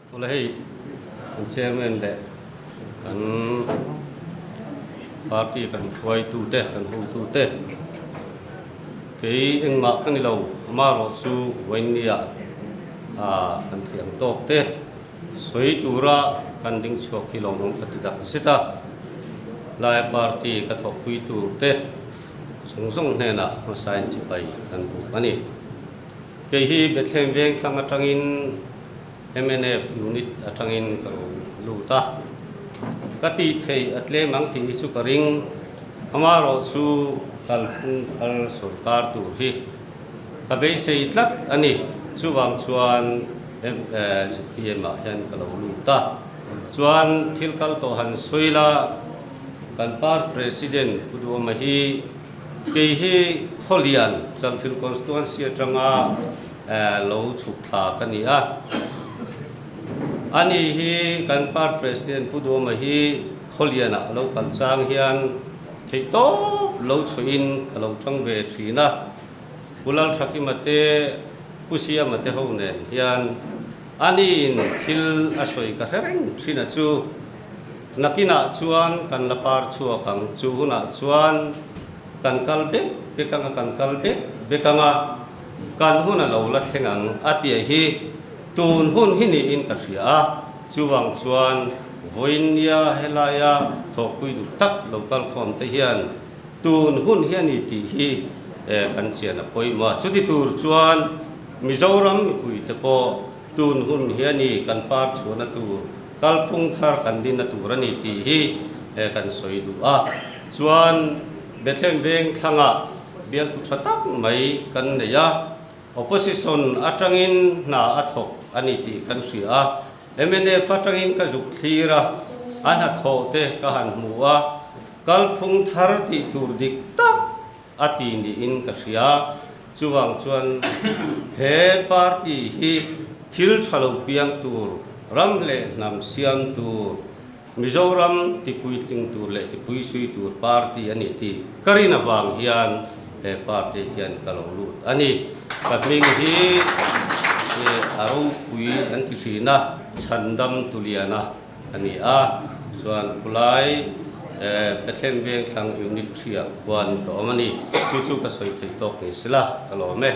Awle hei kan chairman leh kan party kan hruaitute kan hotute kei engmah ka ni lo amaherawh chu Wayne-a kan thei ang tawk te sawi tura kan ding chhuak hi lawmawm ka ti dak zet a, lai party ka thawhpui tur te zawng zawng hnenah hmasain chipai kan buk a ni. Kei hi Bethlehem veng thlang atangin mnf unit atangin ka lo lut a, ka tih theih a tlem ang tih hi chu ka ring. Amaherawh chu kalphung thar sorkar tur hi ka beisei tlat a ni. Chuvang chuan zpm ah hian ka lo lut a. Chuan thil kal tawh han sawi la, kan party president Pu Duhawma hi Kei hi Khawlian Chalfilh Constituency atanga lo chhuk thla ka ni a. Ani hi kan Party President Pu Duhawma hi Khawlianah a lo kal chang hian theihtawp lo chhuahin ka lo tang ve thin a. Pu Lalthakima te, Pu Siama te ho nen hian aniin thil a sawi ka hre reng thin a chu. Nakinah chuan kan la par chhuak ang, chu hunah chuan kan kal bek bek anga kan kal bek bek anga kan hun a lo la thleng ang a tih hi tun hun hi niin ka hria a, chuvang chuan vawinia helaia thawhpui duh tak lo kal khawm te hian tun hun hi a ni tih hi kan chian a pawimawh a, chuti tur chuan Mizoram mipuite pawh tun hun hi a ni kan par chhuahna tur. Kalphung thar kan dinna tur a ni tih hi kan sawi duh a. Chuan Bethlehem veng thlangah bialtu tha tak mai kan nei a, opposition atangin hna a thawk a ni tih kan hria a. Mnf atangin ka zuk thlir a, a hnathawh te ka han hmu a, kalphung thar tih tur dik tak a ti niin ka hria. Chuvang chuan he party hi thil tha lo piang tur, ram leh hnam siam tur, Mizoram tipuitling tur leh tipuisui tur party a ni tih ka rin avang hian he party hian ka lo lut a ni. Ka hming hi a ropui an ti thin a, Chhandam Tuliana. A ni a, chuan khulai Bethlehem Vengthlang Unit Three ah khuan ka awm a ni. Chu chu ka sawi theih tawk ni sela, ka lawm e.